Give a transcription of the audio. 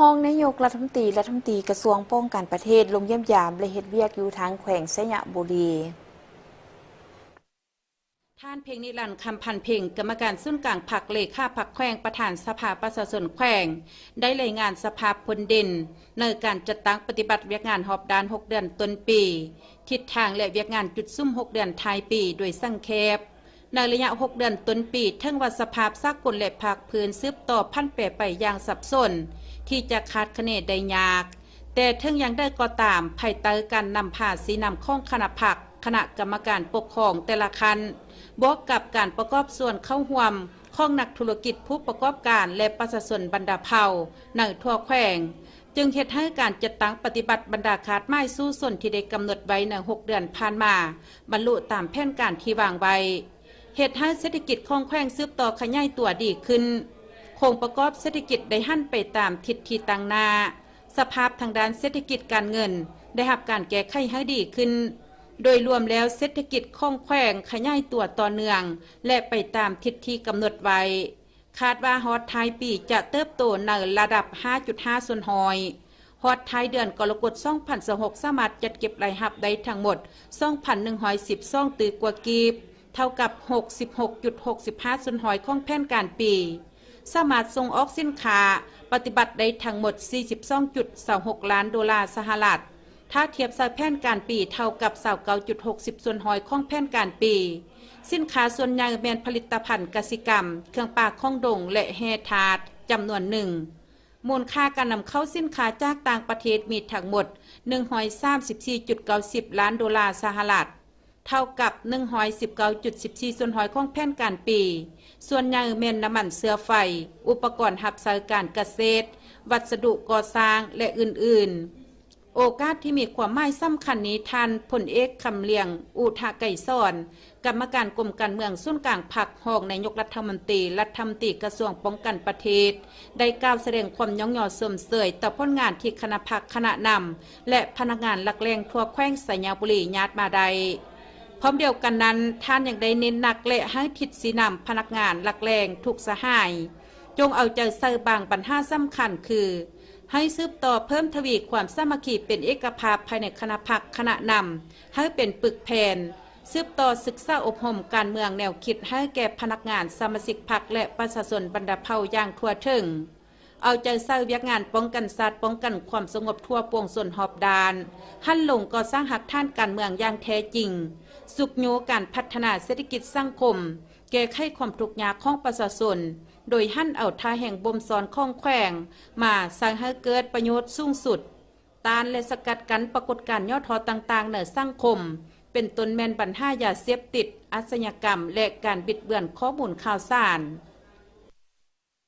ຮອງນາຍົກລັດຖະມົນຕີ ລັດຖະມົນຕີກະຊວງປ້ອງກັນປະເທດ ລົງຢ້ຽມຢາມ ແລະ ເຮັດວຽກຢູ່ທາງແຂວງໄຊຍະບູລີ. ທ່ານ ເພັງນິລັນ ຄຳພັນເພັງ ກຳມະການສູນກາງພັກ ເລຂາພັກແຂວງ ປະທານສະພາປະຊາຊົນແຂວງ ໄດ້ລາຍງານສະພາບຜົນເດັ່ນ ໃນການຈັດຕັ້ງປະຕິບັດວຽກງານຮອບດ້ານຫົກເດືອນຕົ້ນປີ, ທິດທາງ ແລະ ວຽກງານຈຸດສຸມຫົກເດືອນທ້າຍປີ ໂດຍສັງເຂບ. ໃນໄລຍະຫົກເດືອນຕົ້ນປີ, ເຖິງວ່າສະພາບສາກົນ ແລະ ພາກພື້ນສືບຕໍ່ຜັນແປໄປຢ່າງສັບສົນ ທີ່ຈະຄາດຄະເນໄດ້ຍາກ, ແຕ່ເຖິງຢ່າງໃດກໍຕາມ, ພາຍໃຕ້ການນຳພາຊີ້ນຳຂອງຄະນະພັກ, ຄະນະກຳມະການປົກຄອງແຕ່ລະຂັ້ນ, ບວກກັບການປະກອບສ່ວນເຂົ້າຮ່ວມຂອງນັກທຸລະກິດ, ຜູ້ປະກອບການ ແລະ ປະຊາຊົນບັນດາເຜົ່າໃນທົ່ວແຂວງ, ຈຶ່ງເຮັດໃຫ້ການຈັດຕັ້ງປະຕິບັດບັນດາຄາດໝາຍສູ້ຊົນທີ່ໄດ້ກຳນົດໄວ້ໃນຫົກເດືອນຜ່ານມາ ບັນລຸຕາມແຜນການທີ່ວາງໄວ້, ເຮັດໃຫ້ເສດຖະກິດຂອງແຂວງສືບຕໍ່ຂະຫຍາຍຕົວດີຂຶ້ນ, ໂຄງປະກອບເສດຖະກິດໄດ້ຫັນໄປຕາມທິດທີ່ຕັ້ງໜ້າ, ສະພາບທາງດ້ານເສດຖະກິດການເງິນໄດ້ຮັບການແກ້ໄຂໃຫ້ດີຂຶ້ນ. ໂດຍລວມແລ້ວ, ເສດຖະກິດຂອງແຂວງຂະຫຍາຍຕົວຕໍ່ເນື່ອງ ແລະ ໄປຕາມທິດທີ່ກຳນົດໄວ້. ຄາດວ່າຮອດທ້າຍປີຈະເຕີບໂຕໃນລະດັບຫ້າຈຸດຫ້າສ່ວນຮ້ອຍ. ຮອດທ້າຍເດືອນກໍລະກົດ ສອງພັນຊາວຫົກ ສາມາດຈັດເກັບລາຍຮັບໄດ້ທັງໝົດ ສອງພັນໜຶ່ງຮ້ອຍສິບສອງຕື້ກວ່າກີບ, ເທົ່າກັບ ຫົກສິບຫົກຈຸດຫົກສິບຫ້າສ່ວນຮ້ອຍຂອງແຜນການປີ. ສາມາດສົ່ງອອກສິນຄ້າປະຕິບັດໄດ້ທັງໝົດ ສີ່ສິບສອງຈຸດຊາວຫົກລ້ານໂດລາສະຫະລັດ, ຖ້າທຽບໃສ່ແຜນການປີ ເທົ່າກັບ ຊາວເກົ້າຈຸດຫົກສິບສ່ວນຮ້ອຍຂອງແຜນການປີ. ສິນຄ້າສ່ວນໃຫຍ່ແມ່ນຜະລິດຕະພັນກະສິກຳ, ເຄື່ອງປ່າຂອງດົງ ແລະ ແຮ່ທາດຈຳນວນໜຶ່ງ. ມູນຄ່າການນຳເຂົ້າສິນຄ້າຈາກຕ່າງປະເທດມີທັງໝົດ ໜຶ່ງຮ້ອຍສາມສິບສີ່ຈຸດເກົ້າສິບລ້ານໂດລາສະຫະລັດ, ເທົ່າກັບ ໜຶ່ງຮ້ອຍສິບເກົ້າຈຸດສິບສີ່ສ່ວນຮ້ອຍຂອງແຜນການປີ. ສ່ວນໃຫຍ່ແມ່ນນ້ຳມັນເຊື້ອໄຟ, ອຸປະກອນຮັບໃຊ້ການກະເສດ, ວັດສະດຸກໍ່ສ້າງ ແລະ ອື່ນໆ. ໂອກາດທີ່ມີຄວາມໝາຍສຳຄັນນີ້, ທ່ານ ພົນເອກ ຄຳລ້ຽງ ອຸທະໄກສອນ ກຳມະການກົມການເມືອງສູນກາງພັກ, ຮອງນາຍົກລັດຖະມົນຕີ, ລັດຖະມົນຕີກະຊວງປ້ອງກັນປະເທດ ໄດ້ກ່າວສະແດງຄວາມຍ້ອງຍໍຊົມເຊີຍຕໍ່ຜົນງານທີ່ຄະນະພັກ, ຄະນະນຳ ແລະ ພະນັກງານຫຼັກແຫຼ່ງທົ່ວແຂວງໄຊຍະບູລີຍາດມາໄດ້. ພ້ອມດຽວກັນນັ້ນ, ທ່ານຍັງໄດ້ເນັ້ນໜັກ ແລະ ໃຫ້ທິດຊີ້ນຳພະນັກງານຫຼັກແຫຼ່ງທຸກສະຫາຍ ຈົ່ງເອົາໃຈໃສ່ບາງບັນຫາສຳຄັນຄື ໃຫ້ສືບຕໍ່ເພີ່ມທະວີຄວາມສາມັກຄີເປັນເອກະພາບພາຍໃນຄະນະພັກ, ຄະນະນຳ ໃຫ້ເປັນປຶກແຜ່ນ, ສືບຕໍ່ສຶກສາອົບຮົມການເມືອງແນວຄິດໃຫ້ແກ່ພະນັກງານ, ສະມາຊິກພັກ ແລະ ປະຊາຊົນບັນດາເຜົ່າຢ່າງທົ່ວເຖິງ, ເອົາໃຈໃສ່ວຽກງານປ້ອງກັນຊາດ, ປ້ອງກັນຄວາມສະຫງົບທົ່ວປວງຊົນຮອບດ້ານ, ຫັນລົງກໍ່ສ້າງຮາກຖານການເມືອງຢ່າງແທ້ຈິງ, ຊຸກຍູ້ການພັດທະນາເສດຖະກິດສັງຄົມ, ແກ້ໄຂຄວາມທຸກຍາກຂອງປະຊາຊົນ, ໂດຍຫັນເອົາທ່າແຮງບົ່ມຊ້ອນຂອງແຂວງມາໃຊ້ໃຫ້ເກີດປະໂຫຍດສູງສຸດ, ຕ້ານ ແລະ ສະກັດກັ້ນປາກົດການຫຍໍ້ທໍ້ຕ່າງໆໃນສັງຄົມ, ເປັນຕົ້ນແມ່ນບັນຫາຢາເສບຕິດ, ອາຊະຍາກຳ ແລະ ການບິດເບືອນຂໍ້ມູນຂ່າວສານ.